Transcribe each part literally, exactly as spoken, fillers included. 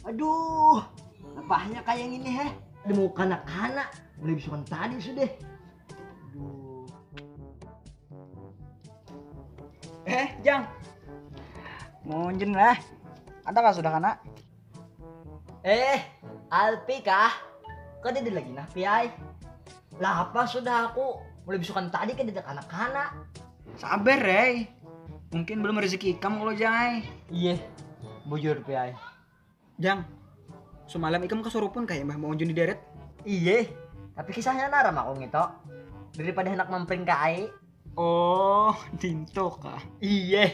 Aduh, lebahnya kayak gini heh. Ada mau kanak-kanak, mulai bisukan tadi sudah. Aduh. Eh, Jang. Munjun lah. Ada kah sudah kana? Eh, Alpi kah? Kok ada lagi nah, Piai? Lah apa sudah aku mulai bisukan tadi kan ada kanak-kanak. Sabar, Rey. Mungkin belum rezeki ikam kalau Jang ai. Iya, bujur, Piai. Jang, semalam ikam kesurupan kayak Mbah Maunjun di deret? Iya, tapi kisahnya naram aku ngito. Daripada hendak mampring ka ai. Oh, dinto kah? Iya.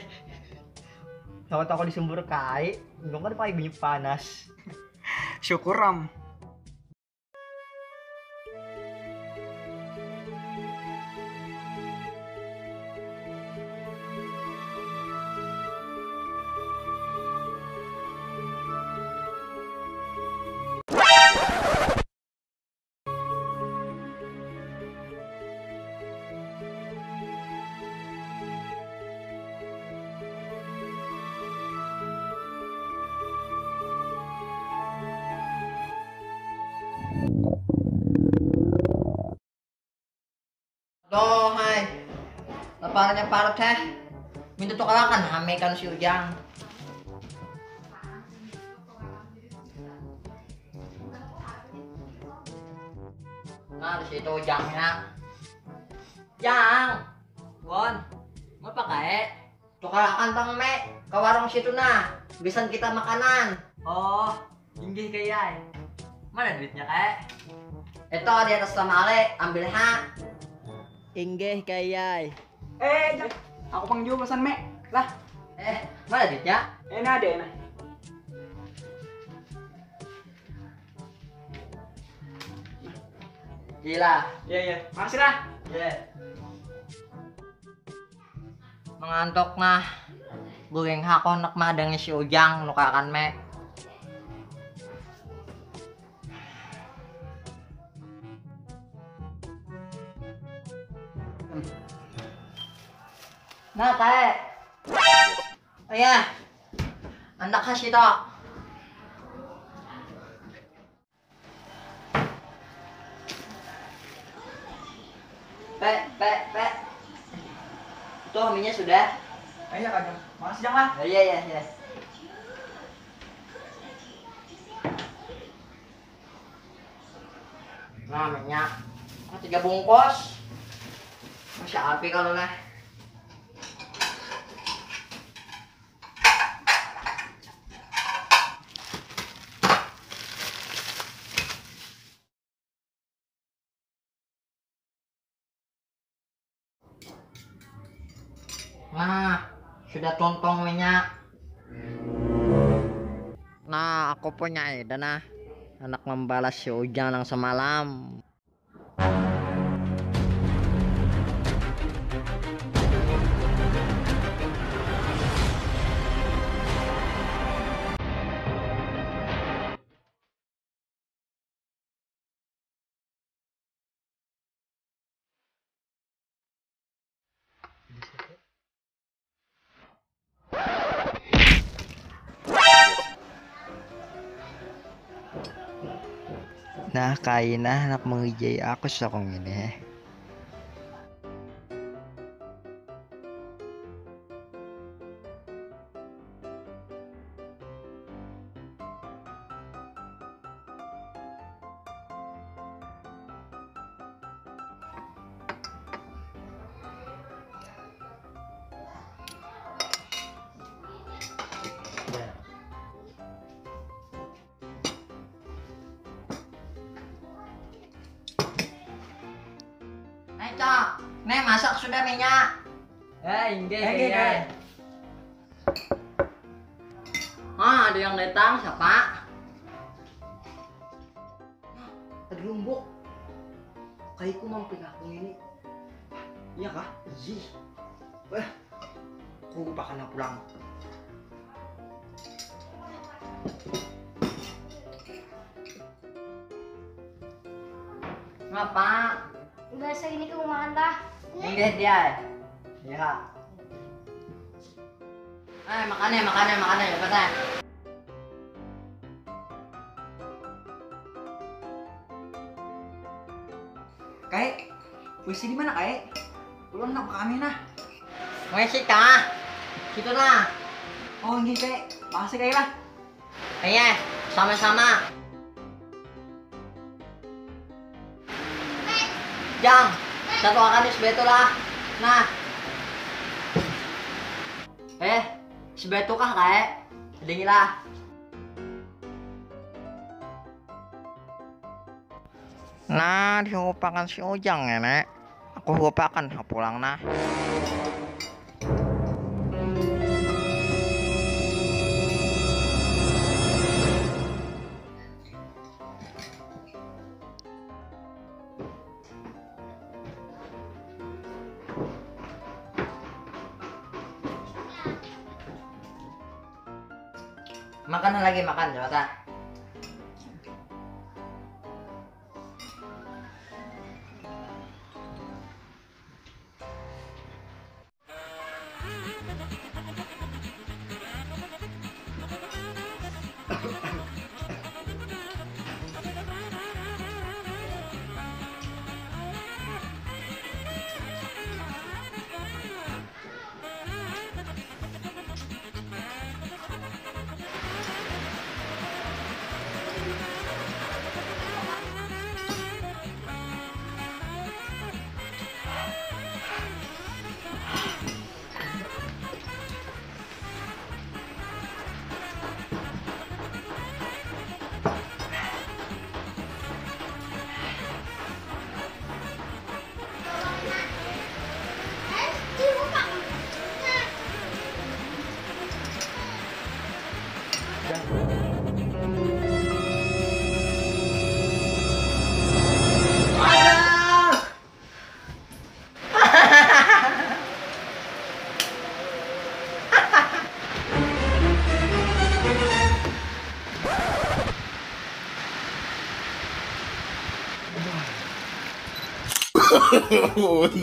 Tahu-tahu aku disumbur ka ai, untung kan pakai banyu panas. Syukur, Ram. Aduh hai, laparnya parut heh. Minta tukarakan hame kan si Ujang. Nah, di situ Ujangnya. Jang. Wan, ngapa kae? Tukarakan pang, Me, ka warung situ nah, gasan kita makanan. Oh, inggih, Kayai. Mana duitnya, Kae? Itu di atas lamari, ambil ha. Inggih, Kayai. Eh, Jang, aku pang jua pesan, Me. Lah. Eh, mana duitnya? Eh, nah, ada, nah. Gila. Iya, iya. Makasih lah. Iya. Mengantuk nah. Guring ha konek mah dengan si Ujang, nukarkan, Me. Nah, Kae. Oh ya. Andak khas itu. Pe, pe, pe. Tuh, minyak sudah. Ayo, Kak. Makasih, Jang, lah. Ya, iya, iya, iya. Nah, minyak. Nah, tiga bungkus. Masih api kalau lah. Nah, sudah tontong minyak. Nah, aku punya ide nah. Anak membalas si Ujang nang semalam. Nah, kaina handak mangijai aku sakung ini, heh. Nih, masak sudah minyak. Eh, inggih, eh, inggih, inggih. Ah, ada yang datang, siapa? Nah, tadi lumbuk. Kaiku mau pinakung ini. Iya kah? Ih. Wah, aku pakan pulang. Ngapa? Biasa ini ke rumah anda. Inggih dia. Ya. Eh, makannya, makannya, makannya, cepetan. Kae, wc di mana, Kae? Ulun handak ke kami nah. Wc kah? Situ nah. Oh, nggih, Kae. Makasih, Kae lah. Iya, sama-sama. Jang, satu akan wis betul lah. Nah. Eh, si betul kah, Kae? Dingi lah. Nah, dihupakan si Ujang ya, Nek. Aku hupakan ha pulang nah. Makan lagi, makan, cepat ah.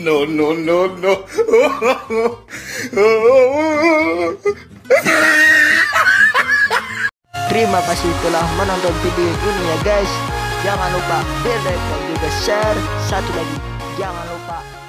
No, no, no, no. Terima kasih telah menonton video ini ya guys. Jangan lupa di like dan juga share. Satu lagi, jangan lupa